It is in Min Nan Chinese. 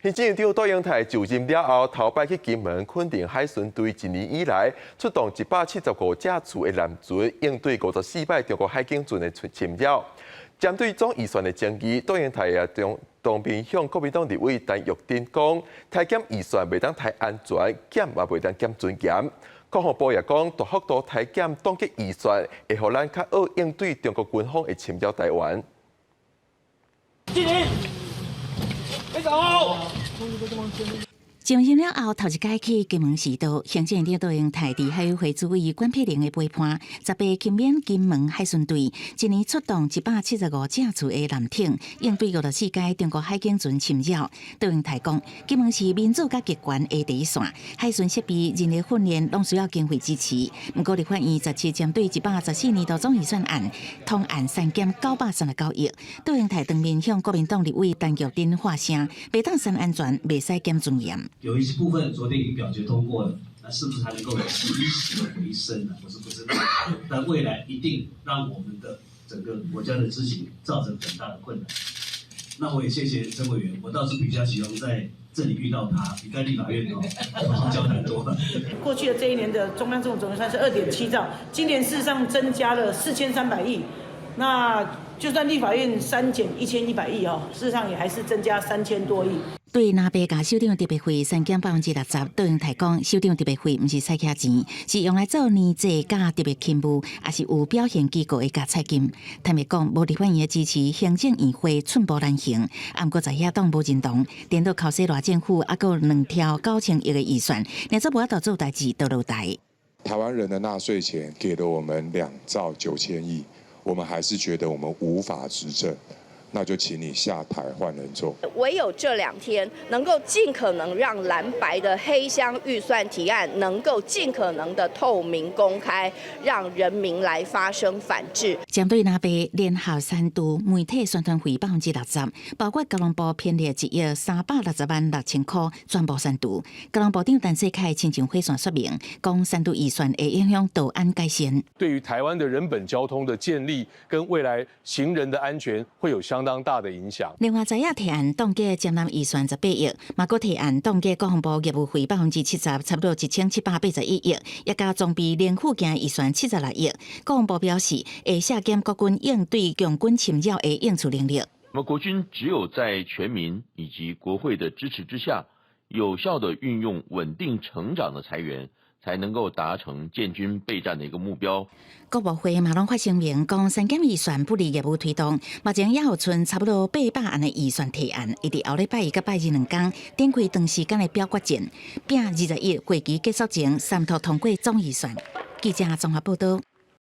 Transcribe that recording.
行政院長卓榮泰就任了後，頭擺去金門肯定海巡隊一年以來出動175架次的艦船，應對54擺中國海警船的侵擾。針對總預算的爭議，卓榮泰也當面向國民黨立委陳玉珍講，削減預算袂當刣安全，減嘛袂當減尊嚴。國防部也講，大幅度削減凍結預算，會予咱較好應對中國軍方的侵擾台灣。進行，你走。上任了後，頭一擺去金門視導，行政院長卓榮泰佇海委會主委管碧玲的陪伴，18勤勉金門海巡隊，一年出動175架次的艦艇，應對54擺中國海警船侵擾。卓榮泰講，金門是民主佮極權的第一線，海巡設備、人力訓練攏需要經費支持。毋過立法院17針對114年度總預算案，通案刪減939億。卓榮泰當面向國民黨立委陳玉珍發聲，袂當刪安全，袂使減尊嚴。有一些部分昨天已經表決通過了，那是不是還能夠及時回升呢？我是不知道，但未來一定讓我們的整個國家的執行造成很大的困難。那我也謝謝陳委員，我倒是比較喜歡在這裡遇到他，比在立法院哦，交談多了。過去的這一年的中央政府總預算是2.7兆，今年事實上增加了4300億。那就算立法院刪減1100億哦，事實上也還是增加3000多億。對藍白共首長特別費刪減60%，卓榮泰講，首長特別費毋是使遐錢，是用來做年祭佮特別勤務，抑是有表現機構的加菜金。坦白講，無立法院的支持，行政院會寸步難行。啊，毋過在野黨無認同，顛倒剾洗賴政府，猶閣有2兆9000億的預算，若做無法度做代誌，就落台。台灣人的納稅錢給了我們2兆9千億，我們還是覺得我們無法執政。那就請你下台換人做。唯有這2天能夠盡可能讓藍白的黑箱預算提案能夠盡可能的透明公開，讓人民來發聲反制。針對藍白聯合刪除媒體宣傳費60%，包括交通部編列1億360萬6千塊全部刪除。交通部長陳世凱親上火線說明，講刪除預算會影響道安改善。對於台灣的人本交通的建立跟未來行人的安全會有相當大的影響。另外，在野提案凍結占南預算18億，嘛閣提案凍結國防部業務費70%，差不多1781億，也加裝備零附件預算76億。國防部表示，會削減國軍應對共軍侵擾的應處能力。那麼國軍只有在全民以及國會的支持之下，有效地運用穩定成長的財源，才能夠達成建軍備戰的一個目標。國合會嘛攏發聲明講，刪減預算不利業務推動。目前也有賰差不多800案的預算提案，會佇後禮拜一佮拜二兩工展開長時間的表決戰，拼21會期結束前三讀通過總預算。記者綜合報道。